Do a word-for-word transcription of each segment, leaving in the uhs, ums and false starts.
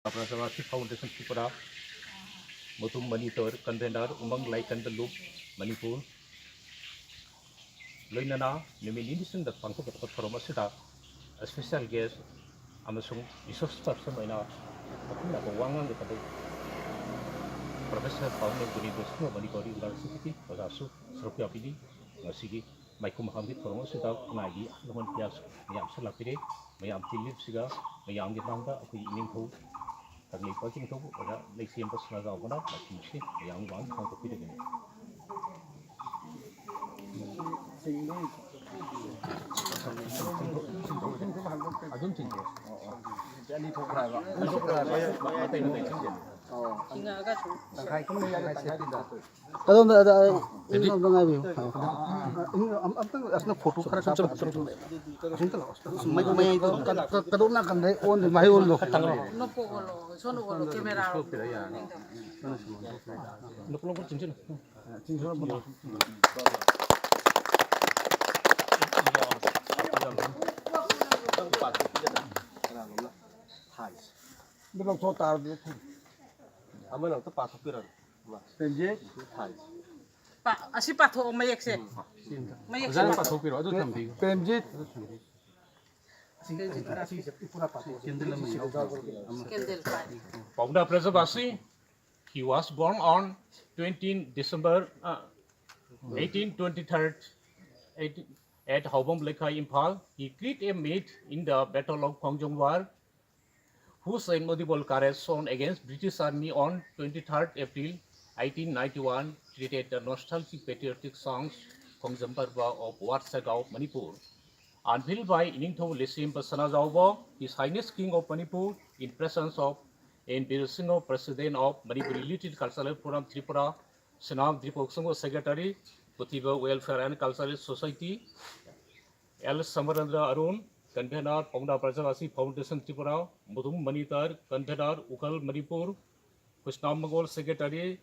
ꯄ꯭ꯔꯖꯥꯕꯥꯁꯤ foundation Tripura, Mutum ꯃꯅꯤꯇꯔ, convener ꯎꯃꯪ ꯂꯥꯏꯀꯟꯗ ꯂꯨꯞ, ꯃꯅꯤꯄꯨꯔ, ꯂꯣꯏꯅꯅ ꯅꯨꯃꯤꯠ ꯅꯤꯅꯤ ꯆꯨꯞꯅ ꯄꯥꯡꯊꯣꯛꯀꯗꯕ ꯊꯧꯔꯝ ꯑꯁꯤꯗ special guest ꯑꯃꯁꯨꯡ resource person ꯑꯣꯏꯅ ꯑꯈꯟꯅꯕ ꯋꯥ ꯉꯥꯡꯒꯗꯕ Professor ꯄꯥꯎꯃꯩ ꯒꯨꯔꯤꯕꯁꯅ ꯃꯅꯤꯄꯨꯔ ꯌꯨꯅꯤꯚꯔꯁꯤꯇꯤꯒꯤ ꯑꯣꯖꯥꯁꯨ ꯁꯔꯨꯛ ꯌꯥꯕꯤꯔꯤ꯫ ꯉꯁꯤꯒꯤ ꯃꯥꯏꯈꯨ ꯃꯍꯥꯝꯒꯤ ꯊꯧꯔꯝ ꯑꯁꯤꯗ ꯈꯨꯟꯅꯥꯏꯒꯤ ꯑꯍꯜ ꯂꯃꯟ ꯀꯌꯥꯁꯨ ꯃꯌꯥꯝꯁꯨ ꯂꯥꯛꯄꯤꯔꯦ꯫ ꯃꯌꯥꯝ ꯇꯤꯟꯂꯤꯕꯁꯤꯒ ꯃꯌꯥꯝꯒꯤ ꯃꯥꯡꯗ ꯑꯩꯈꯣꯏ ꯏꯅꯤꯡꯊꯧ ꯀꯪꯂꯩꯄꯥꯛ ꯅꯤꯡꯊꯧ ꯑꯣꯖꯥ ꯂꯩꯁꯦꯝꯕ ꯁꯅꯥꯖꯥꯎꯕꯅ ꯃꯥꯏꯈꯨꯝꯁꯤ ꯃꯌꯥꯝꯒꯤ ꯃꯥꯡꯗ ꯍꯥꯡꯗꯣꯛꯄꯤꯔꯒꯅꯤ꯫ ꯑꯗꯨꯝ ꯆꯤꯡꯊꯣꯛ꯫ ꯆꯤꯡꯊꯣꯛ꯫ ꯑꯗꯨꯝ ꯆꯤꯡꯊꯣꯛ꯫ ꯑꯅꯤ ꯊꯣꯛꯄ꯭ꯔꯥ ꯍꯥꯏꯕ? ꯑꯅꯤ ꯊꯣꯛꯄ꯭ꯔꯥ ꯍꯥꯏꯕ? ꯃꯇꯩ ꯃꯇꯩ ꯆꯤꯡꯊꯣꯛ꯫ ꯑꯣ꯫ ꯆꯤꯡꯉꯛꯑꯒ ꯁꯨꯝ꯫ ꯇꯪꯈꯥꯏ ꯀꯨꯝꯕ ꯌꯥꯏ, ꯇꯪꯈꯥꯏ ꯁꯦꯠꯄꯤꯗ꯫ ꯀꯗꯣꯝꯗ, ꯑꯗ, ꯑꯗ, ꯑꯗꯨꯗꯤ ꯑꯝꯇ ꯉꯥꯏꯕꯤꯌꯨ꯫ ꯑꯝ-, ꯑꯝꯇꯪ ꯑꯁꯤꯅ ꯐꯣꯇꯣ ꯈꯔ ꯀꯥꯞꯄ꯫ ꯑꯁꯨꯝꯇ ꯂꯥꯛꯑꯣ꯫ ꯃꯩ-, ꯃꯌꯥꯏꯗ ꯀ-, ꯀ-, ꯀꯗꯣꯝ ꯅꯥꯀꯟꯗ ꯑꯣꯟꯗꯣꯏ ꯃꯍꯩ ꯑꯣꯟꯗꯣ? ꯅꯣꯛꯄ ꯑꯣꯜꯂꯣ, ꯁꯣꯝꯗ ꯑꯣꯜꯂꯣ, ꯀꯦꯃꯦꯔꯥ ꯔꯣꯝꯗ꯫ ꯅꯣꯛꯄ ꯅꯣꯛꯄ ꯆꯤꯟꯁꯤꯜꯂꯨ꯫ ꯑꯗꯨ ꯂꯧꯊꯣꯛ ꯇꯥꯔꯗꯤ꯫ ꯑꯃꯅ ꯑꯝꯇ ꯄꯥꯊꯣꯛꯄꯤꯔꯣ꯫ ꯄ꯭ꯔꯦꯝꯖꯤꯠ꯫ ꯄꯥ-, ꯑꯁꯤ ꯄꯥꯊꯣꯛꯑꯣ ꯃꯌꯦꯛꯁꯦ꯫ ꯃꯌꯦꯛꯁꯦ ꯐꯖꯅ ꯄꯥꯊꯣꯛꯑꯣ꯫ ꯄꯥꯊꯣꯛꯄꯤꯔꯣ, ꯑꯗꯨ ꯊꯝꯕꯤꯌꯨ꯫ ꯄ꯭ꯔꯦꯝꯖꯤꯠ꯫ ꯄꯨꯔꯥ ꯄꯥꯊꯣꯛꯑꯣ꯫ ꯀꯦꯟꯗꯜ ꯑꯃ ꯌꯥꯎꯕ꯭ꯔꯣ? ꯀꯦꯟꯗꯜ ꯄꯥꯏ꯫ ꯄꯥꯎꯅꯥ ꯄ꯭ꯔꯖꯥꯕꯥꯁꯤ, he was born on twenty December, uh, eighteen twenty-three, eighteen, at Haobam Lekhai, Imphal. He created a myth in the Battle of Khongjong War, whose indomitable courage shown against British army on twenty-third April eighteen ninety-one created the nostalgic patriotic songs Khongjam Parva of War Saga of Manipur. Unveiled by Iningthou Leisemba Sanajaobo, His Highness King of Manipur, in presence of N Biren Singh, President of Manipur Literary Cultural Forum Tripura, Senam Dripok Singh, Secretary, Puthiba Welfare and Cultural Society, L Samarendra Arun, Convener, Pauna Prajavasi Foundation Tripura, Mudum Manitar, Convener, Ukal Manipur, Krishna Mongol, Secretary,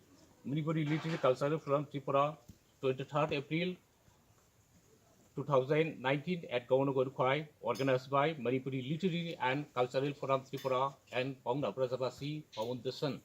Manipuri Literary Cultural Forum Tripura, twenty-third April, two thousand nineteen at Governor Goenkhwai, organized by Manipuri Literary and Cultural Forum Tripura and Pawna Brajabasi Foundation.